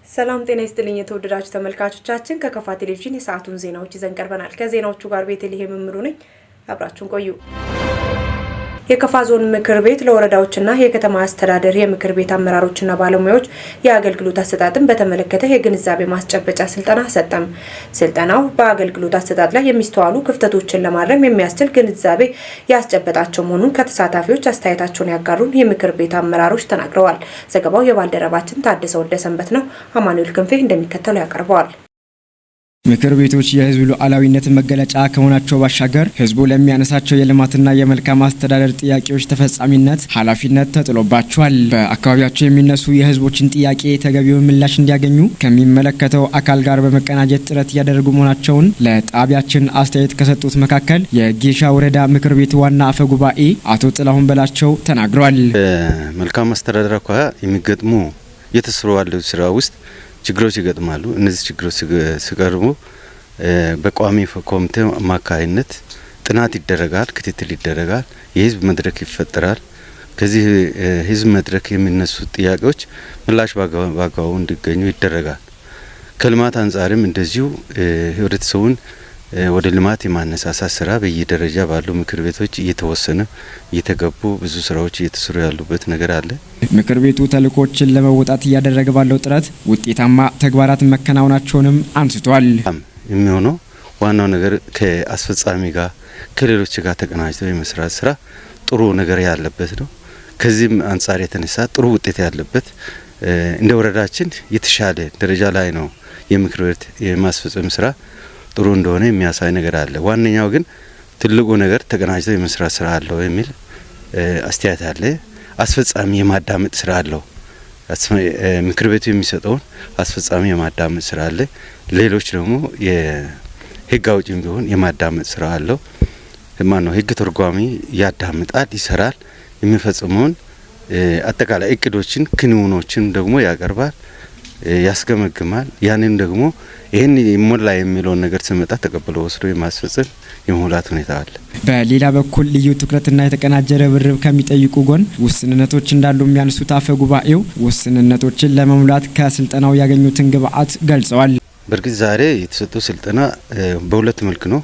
ሰላም ጤና ይስጥልኝ የተወደዳችሁ ተመልካቾቻችን፣ ከከፋ ቴሌቪዥን የሰዓቱን ዜናዎች ይዘን ቀርበናል። ከዜናዎቹ ጋር ቤተልሔም እምሩ ነኝ። አብራችሁን ቆዩ። የከፋ ዞን ምክር ቤት ለወረዳዎችና የከተማ አስተዳደር የምክር ቤት አመራሮችና ባለሙያዎች የአገልግሎት አሰጣጥን በተመለከተ የግንዛቤ ማስጨበጫ ስልጠና ሰጠም። ስልጠናው በአገልግሎት አሰጣጥ ላይ የሚስተዋሉ ክፍተቶችን ለማረም የሚያስችል ግንዛቤ ያስጨበጣቸው መሆኑን ከተሳታፊዎች አስተያየታቸውን ያጋሩን የምክር ቤት አመራሮች ተናግረዋል። ዘገባው የባልደረባችን ታደሰ ወልደሰንበት ነው። አማኑኤል ክንፌ እንደሚከተለው ያቀርበዋል። ምክር ቤቶች የሕዝብ ሉዓላዊነት መገለጫ ከመሆናቸው ባሻገር ሕዝቡ ለሚያነሳቸው የልማትና የመልካም አስተዳደር ጥያቄዎች ተፈጻሚነት ኃላፊነት ተጥሎባቸዋል። በአካባቢያቸው የሚነሱ የሕዝቦችን ጥያቄ ተገቢውን ምላሽ እንዲያገኙ ከሚመለከተው አካል ጋር በመቀናጀት ጥረት እያደረጉ መሆናቸውን ለጣቢያችን አስተያየት ከሰጡት መካከል የጌሻ ወረዳ ምክር ቤት ዋና አፈ ጉባኤ አቶ ጥላሁን በላቸው ተናግረዋል። መልካም አስተዳደር አኳያ የሚገጥሙ እየተሰሩ ያሉ ስራ ውስጥ ችግሮች ይገጥማሉ። እነዚህ ችግሮች ሲቀርቡ በቋሚ ኮሚቴ አማካይነት ጥናት ይደረጋል፣ ክትትል ይደረጋል፣ የህዝብ መድረክ ይፈጠራል። ከዚህ ህዝብ መድረክ የሚነሱ ጥያቄዎች ምላሽ በአግባቡ እንዲገኙ ይደረጋል። ከልማት አንጻርም እንደዚሁ ህብረተሰቡን ወደ ልማት የማነሳሳት ስራ በየደረጃ ባሉ ምክር ቤቶች እየተወሰነ እየተገቡ ብዙ ስራዎች እየተሰሩ ያሉበት ነገር አለ። ምክር ቤቱ ተልእኮችን ለመወጣት እያደረገ ባለው ጥረት ውጤታማ ተግባራት መከናወናቸውንም አንስቷል። የሚሆነው ዋናው ነገር ከአስፈጻሚ ጋር ከሌሎች ጋር ተቀናጅተው የመስራት ስራ ጥሩ ነገር ያለበት ነው። ከዚህም አንጻር የተነሳ ጥሩ ውጤት ያለበት እንደ ወረዳችን የተሻለ ደረጃ ላይ ነው። የምክር ቤት የማስፈጸም ስራ ጥሩ እንደሆነ የሚያሳይ ነገር አለ። ዋነኛው ግን ትልቁ ነገር ተቀናጅቶ የመስራት ስራ አለው የሚል አስተያየት አለ። አስፈጻሚ የማዳመጥ ስራ አለው። ምክር ቤቱ የሚሰጠውን አስፈጻሚ የማዳመጥ ስራ አለ። ሌሎች ደግሞ የህግ አውጪም ቢሆን የማዳመጥ ስራ አለው። ማነው ህግ ተርጓሚ ያዳምጣል፣ ይሰራል። የሚፈጽመውን አጠቃላይ እቅዶችን ክንውኖችን ደግሞ ያቀርባል፣ ያስገመግማል። ያንን ደግሞ ይህን ይሞላ የሚለውን ነገር ስመጣ ተቀብሎ ወስዶ የማስፈጸም የመሙላት ሁኔታ አለ። በሌላ በኩል ልዩ ትኩረትና የተቀናጀ ርብርብ ከሚጠይቁ ጎን ውስንነቶች እንዳሉ የሚያነሱት አፈ ጉባኤው ውስንነቶችን ለመሙላት ከስልጠናው ያገኙትን ግብዓት ገልጸዋል። በእርግጥ ዛሬ የተሰጠው ስልጠና በሁለት መልክ ነው።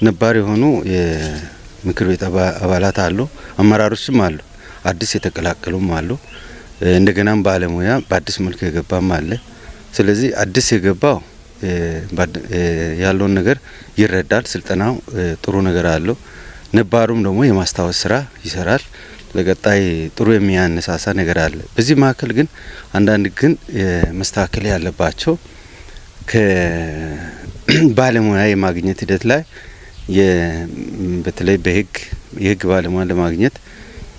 ነባር የሆኑ የምክር ቤት አባላት አሉ፣ አመራሮችም አሉ፣ አዲስ የተቀላቀሉም አሉ። እንደገናም ባለሙያ በአዲስ መልክ የገባም አለ። ስለዚህ አዲስ የገባው ያለውን ነገር ይረዳል። ስልጠናው ጥሩ ነገር አለው። ነባሩም ደግሞ የማስታወስ ስራ ይሰራል። ለቀጣይ ጥሩ የሚያነሳሳ ነገር አለ። በዚህ መካከል ግን አንዳንድ ግን መስተካከል ያለባቸው ከባለሙያ የማግኘት ሂደት ላይ በተለይ በህግ የህግ ባለሙያ ለማግኘት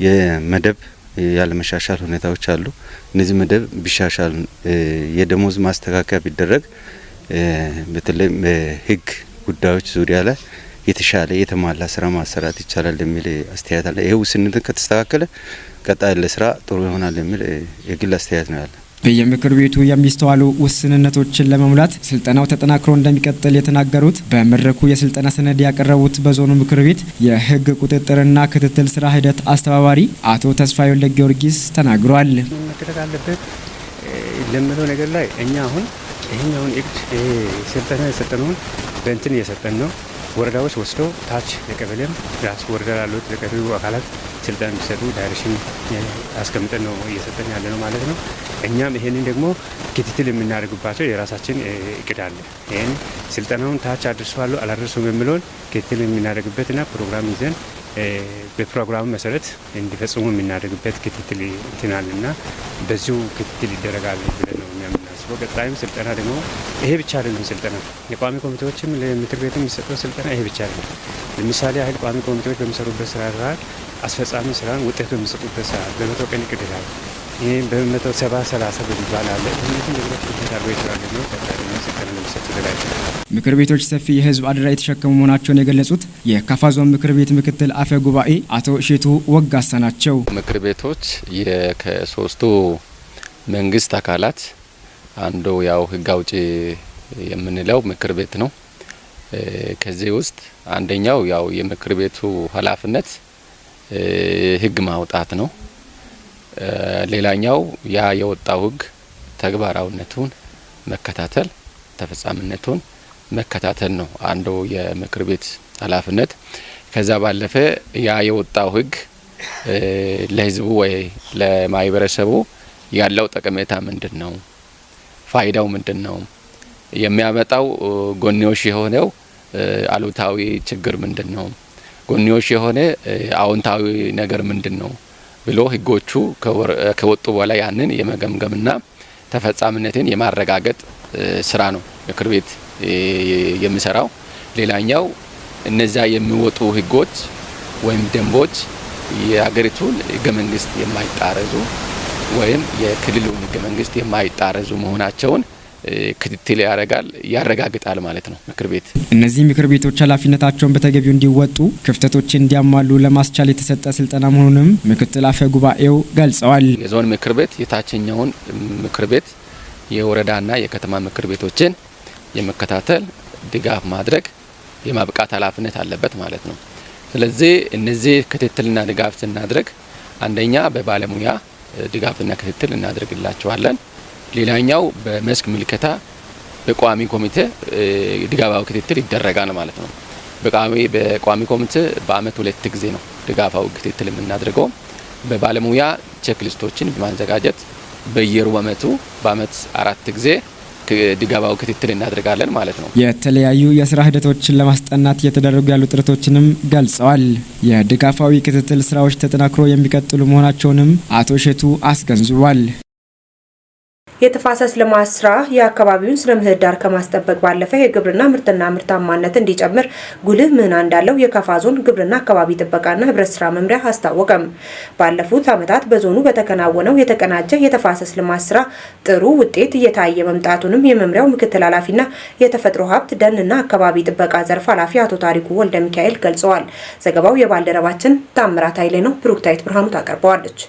የመደብ ያለመሻሻል ሁኔታዎች አሉ። እነዚህ መደብ ቢሻሻል፣ የደሞዝ ማስተካከያ ቢደረግ በተለይ በህግ ጉዳዮች ዙሪያ ላይ የተሻለ የተሟላ ስራ ማሰራት ይቻላል የሚል አስተያየት አለ። ይሄ ውስንነት ከተስተካከለ ቀጣይ ለስራ ጥሩ ይሆናል የሚል የግል አስተያየት ነው ያለ። በየምክር ቤቱ የሚስተዋሉ ውስንነቶችን ለመሙላት ስልጠናው ተጠናክሮ እንደሚቀጥል የተናገሩት በመድረኩ የስልጠና ሰነድ ያቀረቡት በዞኑ ምክር ቤት የህግ ቁጥጥርና ክትትል ስራ ሂደት አስተባባሪ አቶ ተስፋዬ ወልደ ጊዮርጊስ ተናግሯል። መደረግ አለበት ለምለው ነገር ላይ እኛ አሁን ይሄኛውን እቅድ ስልጠና የሰጠነውን በእንትን እየሰጠን ነው። ወረዳዎች ወስደው ታች ለቀበሌም ራስ ወረዳ ላሉት ለቀሪው አካላት ስልጠና እንዲሰጡ direction አስቀምጠን ነው እየሰጠን ያለ ነው ማለት ነው። እኛም ይሄንን ደግሞ ክትትል የምናደርግባቸው የራሳችን እቅድ አለ። ይህን ስልጠናውን ታች አድርሰዋል አላደርሱም የሚለውን ክትትል የምናደርግበትና ፕሮግራም ይዘን በፕሮግራሙ መሰረት እንዲፈጽሙ የምናደርግበት ክትትል እንትናል እና በዚሁ ክትትል ይደረጋል ብለን ነው የምናስበው። ቀጣይም ስልጠና ደግሞ ይሄ ብቻ አይደለም። ስልጠና የቋሚ ኮሚቴዎችም ለምክር ቤቱ የሚሰጠው ስልጠና ይሄ ብቻ አይደለም። ለምሳሌ ያህል ቋሚ ኮሚቴዎች በሚሰሩበት ስራ ላይ አስፈጻሚ ስራን ውጤት በሚሰጡበት ሰዓት በ100 ቀን እቅድ ላይ ይህ በ170/30 በሚባል አለ። እነዚህ ነገሮች እንዴት አድርገው ይሰራሉ የሚለው ቀጣይ ደግሞ ስልጠና ለመስጠት ተዘጋጅተናል። ምክር ቤቶች ሰፊ የህዝብ አደራ የተሸከሙ መሆናቸውን የገለጹት የካፋ ዞን ምክር ቤት ምክትል አፈ ጉባኤ አቶ ሼቱ ወጋሳ ናቸው። ምክር ቤቶች ከሶስቱ መንግስት አካላት አንዱ ያው ህግ አውጪ የምንለው ምክር ቤት ነው። ከዚህ ውስጥ አንደኛው ያው የምክር ቤቱ ኃላፊነት ህግ ማውጣት ነው። ሌላኛው ያ የወጣው ህግ ተግባራዊነቱን መከታተል፣ ተፈጻሚነቱን መከታተል ነው አንዱ የምክር ቤት ኃላፊነት። ከዛ ባለፈ ያ የወጣው ህግ ለህዝቡ ወይ ለማህበረሰቡ ያለው ጠቀሜታ ምንድን ነው? ፋይዳው ምንድን ነው? የሚያመጣው ጎንዮሽ የሆነው አሉታዊ ችግር ምንድን ነው? ጎንዮሽ የሆነ አዎንታዊ ነገር ምንድን ነው ብሎ ህጎቹ ከወጡ በኋላ ያንን የመገምገምና ተፈጻሚነትን የማረጋገጥ ስራ ነው ምክር ቤት የሚሰራው። ሌላኛው እነዚያ የሚወጡ ህጎች ወይም ደንቦች የሀገሪቱን ህገ መንግስት የማይጣረዙ ወይም የክልሉን ህገ መንግስት የማይጣረዙ መሆናቸውን ክትትል ያደርጋል፣ ያረጋግጣል ማለት ነው ምክር ቤት። እነዚህ ምክር ቤቶች ኃላፊነታቸውን በተገቢው እንዲወጡ፣ ክፍተቶችን እንዲያሟሉ ለማስቻል የተሰጠ ስልጠና መሆኑንም ምክትል አፈ ጉባኤው ገልጸዋል። የዞን ምክር ቤት የታችኛውን ምክር ቤት፣ የወረዳና የከተማ ምክር ቤቶችን የመከታተል፣ ድጋፍ ማድረግ፣ የማብቃት ኃላፊነት አለበት ማለት ነው። ስለዚህ እነዚህ ክትትልና ድጋፍ ስናደርግ አንደኛ በባለሙያ ድጋፍና ክትትል እናደርግላቸዋለን። ሌላኛው በመስክ ምልከታ በቋሚ ኮሚቴ ድጋፋዊ ክትትል ይደረጋል ማለት ነው። በቋሚ ኮሚቴ በአመት ሁለት ጊዜ ነው ድጋፋዊ ክትትል የምናደርገው። በባለሙያ checklist ኦችን በማዘጋጀት በየሩብ አመቱ በአመት አራት ጊዜ ድጋፋዊ ክትትል እናደርጋለን ማለት ነው። የተለያዩ የስራ ሂደቶችን ለማስጠናት እየተደረጉ ያሉ ጥረቶችንም ገልጸዋል። የድጋፋዊ ክትትል ስራዎች ተጠናክሮ የሚቀጥሉ መሆናቸውንም አቶ ሼቱ አስገንዝቧል። የተፋሰስ ልማት ስራ የአካባቢውን ስነ ምህዳር ከማስጠበቅ ባለፈ የግብርና ምርትና ምርታማነት እንዲጨምር ጉልህ ሚና እንዳለው የካፋ ዞን ግብርና አካባቢ ጥበቃና ህብረት ስራ መምሪያ አስታወቀም። ባለፉት ዓመታት በዞኑ በተከናወነው የተቀናጀ የተፋሰስ ልማት ስራ ጥሩ ውጤት እየታየ መምጣቱንም የመምሪያው ምክትል ኃላፊና የተፈጥሮ ሀብት ደንና አካባቢ ጥበቃ ዘርፍ ኃላፊ አቶ ታሪኩ ወልደ ሚካኤል ገልጸዋል። ዘገባው የባልደረባችን ታምራት ኃይሌ ነው። ብሩክታይት ብርሃኑ ታቀርበዋለች።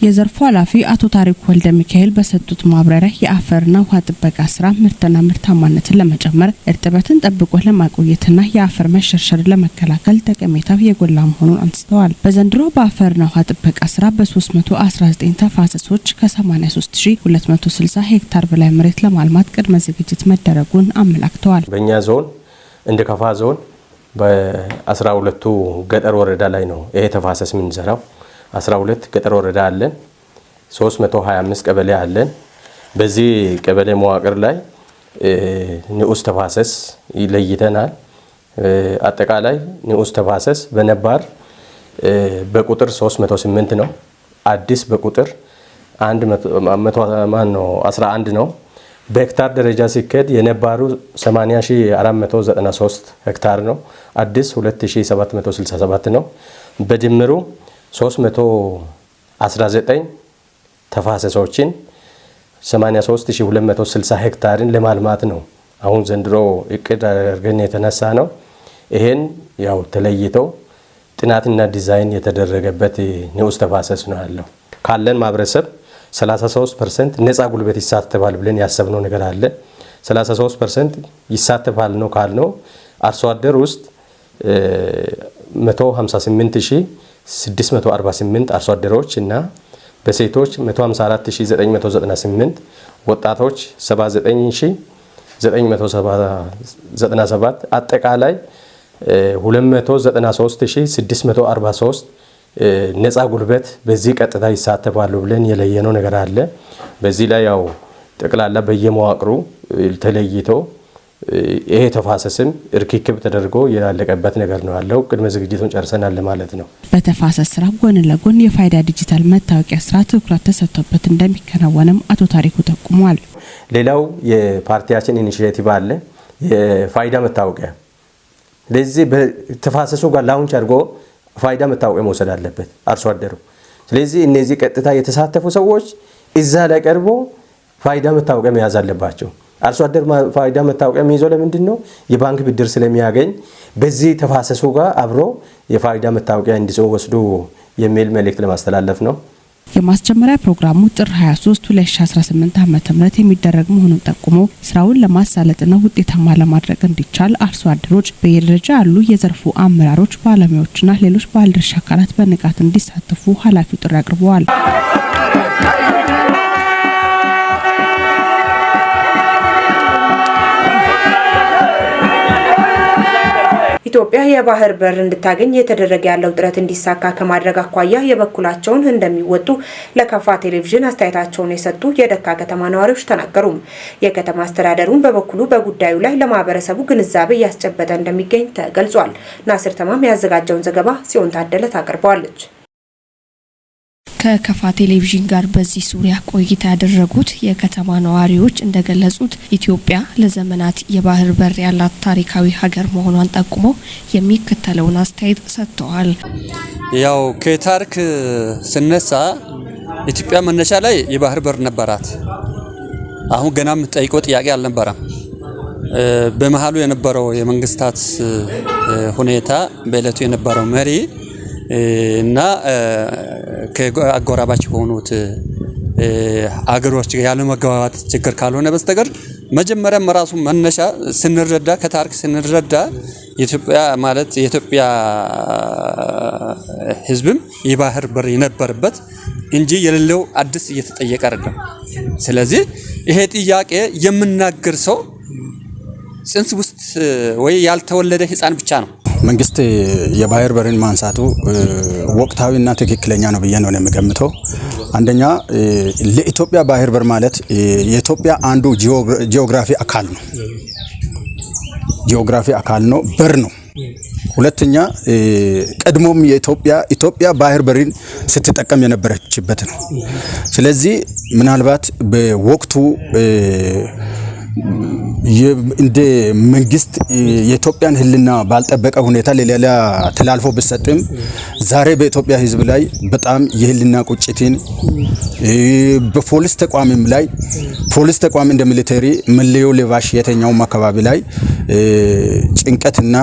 የዘርፉ ኃላፊ አቶ ታሪኩ ወልደ ሚካኤል በሰጡት ማብራሪያ የአፈርና ውሃ ጥበቃ ስራ ምርትና ምርታማነትን ለመጨመር፣ እርጥበትን ጠብቆ ለማቆየትና የአፈር መሸርሸር ለመከላከል ጠቀሜታው የጎላ መሆኑን አንስተዋል። በዘንድሮ በአፈርና ውሃ ጥበቃ ስራ በ319 ተፋሰሶች ከ83,260 ሄክታር በላይ መሬት ለማልማት ቅድመ ዝግጅት መደረጉን አመላክተዋል። በእኛ ዞን፣ እንደ ከፋ ዞን፣ በ12ቱ ገጠር ወረዳ ላይ ነው ይሄ ተፋሰስ የምንሰራው። 12 ገጠር ወረዳ አለን። 325 ቀበሌ አለን። በዚህ ቀበሌ መዋቅር ላይ ንዑስ ተፋሰስ ለይተናል። አጠቃላይ ንዑስ ተፋሰስ በነባር በቁጥር 308 ነው። አዲስ በቁጥር 11 ነው። በሄክታር ደረጃ ሲካሄድ የነባሩ 80493 ሄክታር ነው። አዲስ 2767 ነው። በድምሩ 319 ተፋሰሶችን 83260 ሄክታርን ለማልማት ነው አሁን ዘንድሮ እቅድ አድርገን የተነሳ ነው። ይሄን ያው ተለይተው ጥናትና ዲዛይን የተደረገበት ንዑስ ተፋሰስ ነው ያለው። ካለን ማህበረሰብ 33% ነፃ ጉልበት ይሳተፋል ብለን ያሰብነው ነገር አለ። 33% ይሳተፋል ነው ካልነው አርሶ አደር ውስጥ 158,648 አርሶ አደሮች እና በሴቶች 154,998፣ ወጣቶች 79,997፣ አጠቃላይ 293,643 ነፃ ጉልበት በዚህ ቀጥታ ይሳተፋሉ ብለን የለየነው ነገር አለ። በዚህ ላይ ያው ጠቅላላ በየመዋቅሩ ተለይቶ ይሄ ተፋሰስም እርክክብ ተደርጎ ያለቀበት ነገር ነው ያለው። ቅድመ ዝግጅቱን ጨርሰናል ማለት ነው። በተፋሰስ ስራ ጎን ለጎን የፋይዳ ዲጂታል መታወቂያ ስራ ትኩረት ተሰጥቶበት እንደሚከናወንም አቶ ታሪኩ ጠቁመዋል። ሌላው የፓርቲያችን initiative አለ፣ የፋይዳ መታወቂያ። ለዚህ በተፋሰሱ ጋር launch አድርጎ ፋይዳ መታወቂያ መውሰድ አለበት አርሶ አደሩ። ስለዚህ እነዚህ ቀጥታ የተሳተፉ ሰዎች እዛ ላይ ቀርቦ ፋይዳ መታወቂያ መያዝ አለባቸው። አርሶ አደር ፋይዳ መታወቂያ የሚይዘው ለምንድን ነው? የባንክ ብድር ስለሚያገኝ በዚህ ተፋሰሱ ጋር አብሮ የፋይዳ መታወቂያ እንዲወስዱ የሚል መልእክት ለማስተላለፍ ነው። የማስጀመሪያ ፕሮግራሙ ጥር 23 2018 ዓ.ም የሚደረግ መሆኑን ጠቁሞ ስራውን ለማሳለጥና ውጤታማ ለማድረግ እንዲቻል አርሶ አደሮች፣ በየደረጃ ያሉ የዘርፉ አመራሮች፣ ባለሙያዎችና ሌሎች ባለድርሻ አካላት በንቃት እንዲሳተፉ ኃላፊው ጥሪ አቅርበዋል። ኢትዮጵያ የባህር በር እንድታገኝ እየተደረገ ያለው ጥረት እንዲሳካ ከማድረግ አኳያ የበኩላቸውን እንደሚወጡ ለከፋ ቴሌቪዥን አስተያየታቸውን የሰጡ የደካ ከተማ ነዋሪዎች ተናገሩ። የከተማ አስተዳደሩን በበኩሉ በጉዳዩ ላይ ለማህበረሰቡ ግንዛቤ እያስጨበጠ እንደሚገኝ ተገልጿል። ናስር ተማም ያዘጋጀውን ዘገባ ጽዮን ታደለ ታቀርበዋለች። ከከፋ ቴሌቪዥን ጋር በዚህ ዙሪያ ቆይታ ያደረጉት የከተማ ነዋሪዎች እንደገለጹት ኢትዮጵያ ለዘመናት የባህር በር ያላት ታሪካዊ ሀገር መሆኗን ጠቁመው የሚከተለውን አስተያየት ሰጥተዋል። ያው ከታሪክ ስነሳ ኢትዮጵያ መነሻ ላይ የባህር በር ነበራት። አሁን ገና የምትጠይቀው ጥያቄ አልነበረም። በመሀሉ የነበረው የመንግስታት ሁኔታ፣ በእለቱ የነበረው መሪ እና ከአጎራባች የሆኑት አገሮች ያለመግባባት ችግር ካልሆነ በስተቀር መጀመሪያም ራሱ መነሻ ስንረዳ፣ ከታሪክ ስንረዳ የኢትዮጵያ ማለት የኢትዮጵያ ሕዝብም የባህር በር የነበረበት እንጂ የሌለው አዲስ እየተጠየቀ አይደለም። ስለዚህ ይሄ ጥያቄ የምናገር ሰው ጽንስ ውስጥ ወይ ያልተወለደ ሕፃን ብቻ ነው። መንግስት የባህር በርን ማንሳቱ ወቅታዊና ትክክለኛ ነው ብዬ ነው የምገምተው። አንደኛ ለኢትዮጵያ ባህር በር ማለት የኢትዮጵያ አንዱ ጂኦግራፊ አካል ነው። ጂኦግራፊ አካል ነው፣ በር ነው። ሁለተኛ ቀድሞም የኢትዮጵያ ባህር በርን ስትጠቀም የነበረችበት ነው። ስለዚህ ምናልባት በወቅቱ እንደ መንግስት የኢትዮጵያን ሕልና ባልጠበቀ ሁኔታ ለሌላ ተላልፎ ቢሰጥም ዛሬ በኢትዮጵያ ሕዝብ ላይ በጣም የሕልና ቁጭትን፣ በፖሊስ ተቋምም ላይ፣ ፖሊስ ተቋም እንደ military መለዮ ለባሽ የተኛውም አካባቢ ላይ ጭንቀትና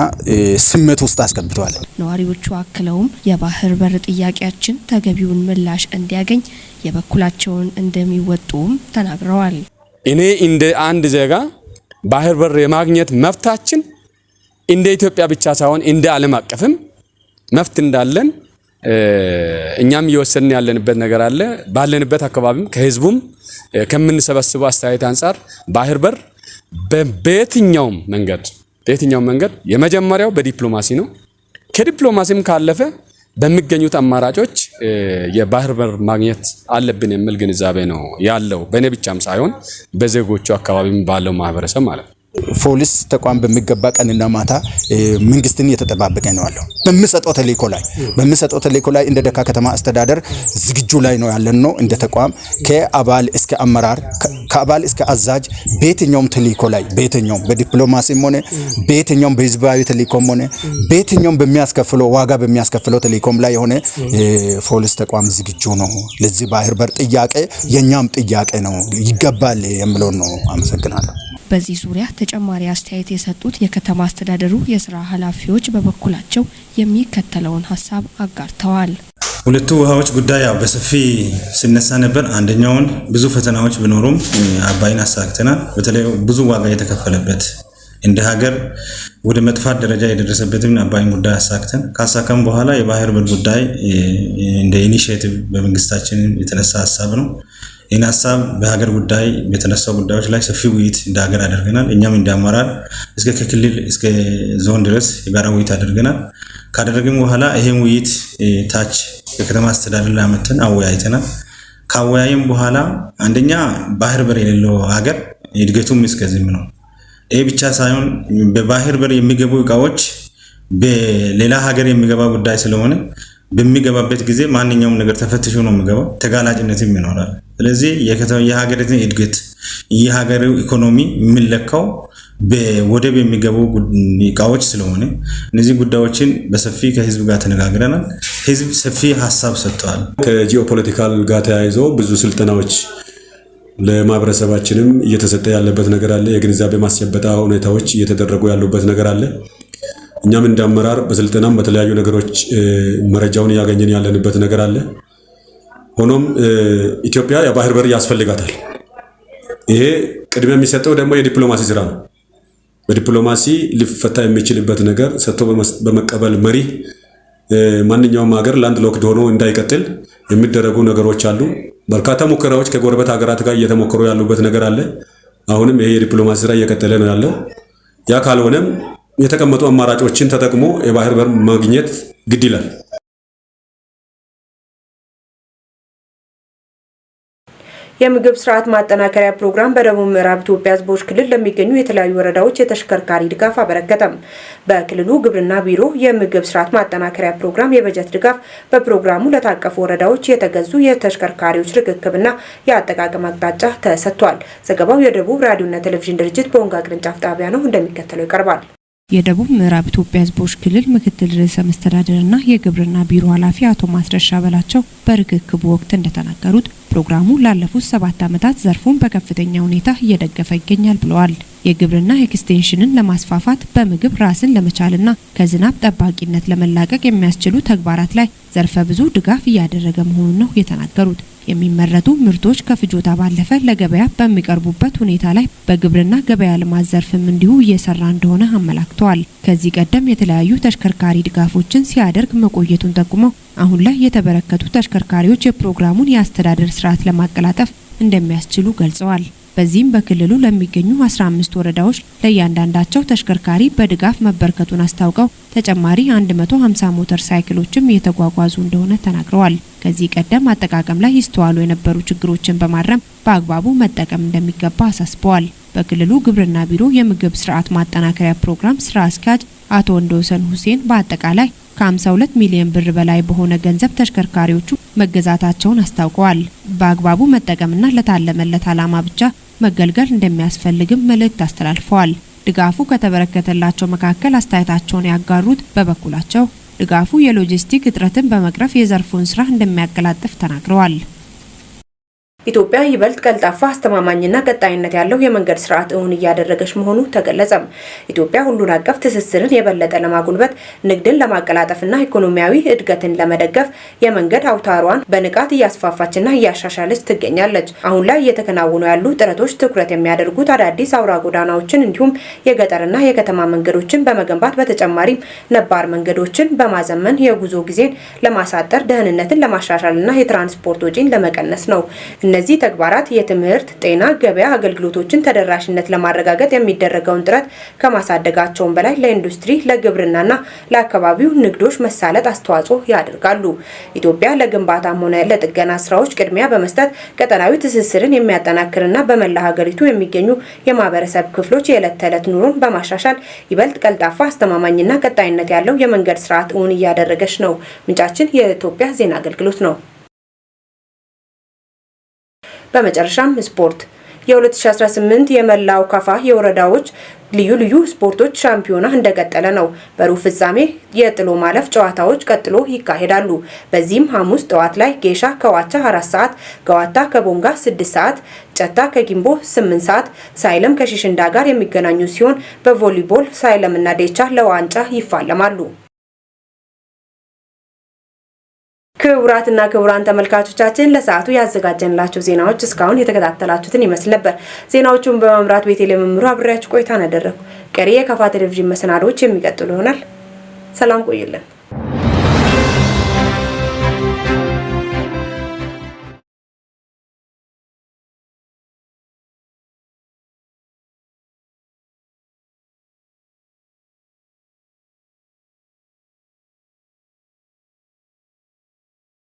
ስሜት ውስጥ አስገብተዋል። ነዋሪዎቹ አክለውም የባህር በር ጥያቄያችን ተገቢውን ምላሽ እንዲያገኝ የበኩላቸውን እንደሚወጡም ተናግረዋል። እኔ እንደ አንድ ዜጋ ባህር በር የማግኘት መብታችን እንደ ኢትዮጵያ ብቻ ሳይሆን እንደ ዓለም አቀፍም መብት እንዳለን እኛም እየወሰንን ያለንበት ነገር አለ። ባለንበት አካባቢም ከህዝቡም ከምንሰበስበው አስተያየት አንጻር ባህር በር በየትኛውም መንገድ የመጀመሪያው በዲፕሎማሲ ነው። ከዲፕሎማሲም ካለፈ በሚገኙት አማራጮች የባህር በር ማግኘት አለብን የሚል ግንዛቤ ነው ያለው። በእኔ ብቻም ሳይሆን በዜጎቹ አካባቢም ባለው ማህበረሰብ ማለት ነው። ፖሊስ ተቋም በሚገባ ቀንና ማታ መንግስትን እየተጠባበቀ ነው ያለው። በሚሰጠው ተልእኮ ላይ እንደ ደካ ከተማ አስተዳደር ዝግጁ ላይ ነው ያለን ነው። እንደ ተቋም ከአባል እስከ አመራር፣ ከአባል እስከ አዛዥ በየትኛውም ተልእኮ ላይ፣ በየትኛውም በዲፕሎማሲም ሆነ፣ በየትኛውም በህዝባዊ ተልእኮም ሆነ፣ በየትኛውም በሚያስከፍለው ዋጋ በሚያስከፍለው ተልእኮም ላይ የሆነ ፖሊስ ተቋም ዝግጁ ነው። ለዚህ ባህር በር ጥያቄ የኛም ጥያቄ ነው፣ ይገባል የምለውን ነው። አመሰግናለሁ። በዚህ ዙሪያ ተጨማሪ አስተያየት የሰጡት የከተማ አስተዳደሩ የስራ ኃላፊዎች በበኩላቸው የሚከተለውን ሀሳብ አጋርተዋል። ሁለቱ ውሃዎች ጉዳይ ያው በሰፊ ሲነሳ ነበር። አንደኛውን ብዙ ፈተናዎች ቢኖሩም አባይን አሳክተናል። በተለይ ብዙ ዋጋ የተከፈለበት፣ እንደ ሀገር ወደ መጥፋት ደረጃ የደረሰበትን አባይን ጉዳይ አሳክተን፣ ካሳካም በኋላ የባህር በር ጉዳይ እንደ initiative በመንግስታችን የተነሳ ሀሳብ ነው። ይህን ሀሳብ በሀገር ጉዳይ በተነሳው ጉዳዮች ላይ ሰፊ ውይይት እንደ ሀገር አድርገናል። እኛም እንደ አመራር እስከ ከክልል እስከ ዞን ድረስ የጋራ ውይይት አድርገናል። ካደረግን በኋላ ይሄን ውይይት ታች የከተማ አስተዳደር ላይ አመተን አወያይተናል። ካወያየም በኋላ አንደኛ ባህር በር የሌለው ሀገር እድገቱም እስከዚህም ነው። ይህ ብቻ ሳይሆን በባህር በር የሚገቡ እቃዎች በሌላ ሀገር የሚገባ ጉዳይ ስለሆነ በሚገባበት ጊዜ ማንኛውም ነገር ተፈትሾ ነው የሚገባው። ተጋላጭነትም ይኖራል። ስለዚህ የሀገሪቱን እድገት፣ የሀገሩ ኢኮኖሚ የሚለካው በወደብ የሚገቡ እቃዎች ስለሆነ እነዚህ ጉዳዮችን በሰፊ ከህዝብ ጋር ተነጋግረናል። ህዝብ ሰፊ ሀሳብ ሰጥተዋል። ከ geopolitical ጋር ተያይዞ ብዙ ስልጠናዎች ለማህበረሰባችንም እየተሰጠ ያለበት ነገር አለ። የግንዛቤ ማስጨበጫ ሁኔታዎች እየተደረጉ ያሉበት ነገር አለ። እኛም እንደ አመራር በስልጠናም በተለያዩ ነገሮች መረጃውን እያገኘን ያለንበት ነገር አለ። ሆኖም ኢትዮጵያ የባህር በር ያስፈልጋታል። ይሄ ቅድሚያ የሚሰጠው ደግሞ የዲፕሎማሲ ስራ ነው። በዲፕሎማሲ ሊፈታ የሚችልበት ነገር ሰጥቶ በመቀበል መሪ ማንኛውም ሀገር land locked ሆኖ እንዳይቀጥል የሚደረጉ ነገሮች አሉ። በርካታ ሙከራዎች ከጎረቤት ሀገራት ጋር እየተሞከሩ ያሉበት ነገር አለ። አሁንም ይሄ የዲፕሎማሲ ስራ እየቀጠለ ነው ያለው። ያ ካልሆነም የተቀመጡ አማራጮችን ተጠቅሞ የባህር በር ማግኘት ግድ ይላል። የምግብ ስርዓት ማጠናከሪያ ፕሮግራም በደቡብ ምዕራብ ኢትዮጵያ ሕዝቦች ክልል ለሚገኙ የተለያዩ ወረዳዎች የተሽከርካሪ ድጋፍ አበረከተም። በክልሉ ግብርና ቢሮ የምግብ ስርዓት ማጠናከሪያ ፕሮግራም የበጀት ድጋፍ በፕሮግራሙ ለታቀፉ ወረዳዎች የተገዙ የተሽከርካሪዎች ርክክብና የአጠቃቀም አቅጣጫ ተሰጥቷል። ዘገባው የደቡብ ራዲዮና ቴሌቪዥን ድርጅት በቦንጋ ቅርንጫፍ ጣቢያ ነው፣ እንደሚከተለው ይቀርባል። የደቡብ ምዕራብ ኢትዮጵያ ሕዝቦች ክልል ምክትል ርዕሰ መስተዳድርና የግብርና ቢሮ ኃላፊ አቶ ማስረሻ በላቸው በርክክቡ ወቅት እንደተናገሩት ፕሮግራሙ ላለፉት 7 ዓመታት ዘርፉን በከፍተኛ ሁኔታ እየደገፈ ይገኛል ብለዋል። የግብርና ኤክስቴንሽንን ለማስፋፋት፣ በምግብ ራስን ለመቻልና ከዝናብ ጠባቂነት ለመላቀቅ የሚያስችሉ ተግባራት ላይ ዘርፈ ብዙ ድጋፍ እያደረገ መሆኑን ነው የተናገሩት። የሚመረቱ ምርቶች ከፍጆታ ባለፈ ለገበያ በሚቀርቡበት ሁኔታ ላይ በግብርና ገበያ ልማት ዘርፍም እንዲሁ እየሰራ እንደሆነ አመላክተዋል። ከዚህ ቀደም የተለያዩ ተሽከርካሪ ድጋፎችን ሲያደርግ መቆየቱን ጠቁመው አሁን ላይ የተበረከቱ ተሽከርካሪዎች የፕሮግራሙን የአስተዳደር ስርዓት ለማቀላጠፍ እንደሚያስችሉ ገልጸዋል። በዚህም በክልሉ ለሚገኙ 15 ወረዳዎች ለእያንዳንዳቸው ተሽከርካሪ በድጋፍ መበርከቱን አስታውቀው ተጨማሪ 150 ሞተር ሳይክሎችም እየተጓጓዙ እንደሆነ ተናግረዋል። ከዚህ ቀደም አጠቃቀም ላይ ይስተዋሉ የነበሩ ችግሮችን በማረም በአግባቡ መጠቀም እንደሚገባ አሳስበዋል። በክልሉ ግብርና ቢሮ የምግብ ስርዓት ማጠናከሪያ ፕሮግራም ስራ አስኪያጅ አቶ ወንዶሰን ሁሴን በአጠቃላይ ከ52 ሚሊዮን ብር በላይ በሆነ ገንዘብ ተሽከርካሪዎቹ መገዛታቸውን አስታውቀዋል። በአግባቡ መጠቀምና ለታለመለት ዓላማ ብቻ መገልገል እንደሚያስፈልግም መልእክት አስተላልፈዋል። ድጋፉ ከተበረከተላቸው መካከል አስተያየታቸውን ያጋሩት በበኩላቸው ድጋፉ የሎጂስቲክ እጥረትን በመቅረፍ የዘርፉን ስራ እንደሚያቀላጥፍ ተናግረዋል። ኢትዮጵያ ይበልጥ ቀልጣፋ፣ አስተማማኝና ቀጣይነት ያለው የመንገድ ስርዓት እውን እያደረገች መሆኑ ተገለጸ። ኢትዮጵያ ሁሉን አቀፍ ትስስርን የበለጠ ለማጎልበት፣ ንግድን ለማቀላጠፍና ኢኮኖሚያዊ እድገትን ለመደገፍ የመንገድ አውታሯን በንቃት እያስፋፋችና እያሻሻለች ትገኛለች። አሁን ላይ እየተከናወኑ ያሉ ጥረቶች ትኩረት የሚያደርጉት አዳዲስ አውራ ጎዳናዎችን እንዲሁም የገጠርና የከተማ መንገዶችን በመገንባት፣ በተጨማሪም ነባር መንገዶችን በማዘመን የጉዞ ጊዜን ለማሳጠር፣ ደህንነትን ለማሻሻልና የትራንስፖርት ወጪን ለመቀነስ ነው። እነዚህ ተግባራት የትምህርት፣ ጤና፣ ገበያ አገልግሎቶችን ተደራሽነት ለማረጋገጥ የሚደረገውን ጥረት ከማሳደጋቸውም በላይ ለኢንዱስትሪ፣ ለግብርናና ለአካባቢው ንግዶች መሳለጥ አስተዋጽኦ ያደርጋሉ። ኢትዮጵያ ለግንባታም ሆነ ለጥገና ስራዎች ቅድሚያ በመስጠት ቀጠናዊ ትስስርን የሚያጠናክርና በመላ ሀገሪቱ የሚገኙ የማህበረሰብ ክፍሎች የዕለት ተዕለት ኑሮን በማሻሻል ይበልጥ ቀልጣፋ፣ አስተማማኝና ቀጣይነት ያለው የመንገድ ስርዓት እውን እያደረገች ነው። ምንጫችን የኢትዮጵያ ዜና አገልግሎት ነው። በመጨረሻም ስፖርት። የ2018 የመላው ካፋ የወረዳዎች ልዩ ልዩ ስፖርቶች ሻምፒዮና እንደቀጠለ ነው። በሩብ ፍጻሜ የጥሎ ማለፍ ጨዋታዎች ቀጥሎ ይካሄዳሉ። በዚህም ሐሙስ ጠዋት ላይ ጌሻ ከዋቻ 4 ሰዓት፣ ገዋታ ከቦንጋ 6 ሰዓት፣ ጨታ ከጊምቦ 8 ሰዓት፣ ሳይለም ከሺሽንዳ ጋር የሚገናኙ ሲሆን በቮሊቦል ሳይለምና ዴቻ ለዋንጫ ይፋለማሉ። ክቡራትና ክቡራን ተመልካቾቻችን፣ ለሰዓቱ ያዘጋጀንላችሁ ዜናዎች እስካሁን የተከታተላችሁትን ይመስል ነበር። ዜናዎቹን በመምራት ቤቴል መምሩ አብሬያችሁ ቆይታን ያደረኩ። ቀሪ የካፋ ቴሌቪዥን መሰናዶዎች የሚቀጥሉ ይሆናል። ሰላም ቆዩልን።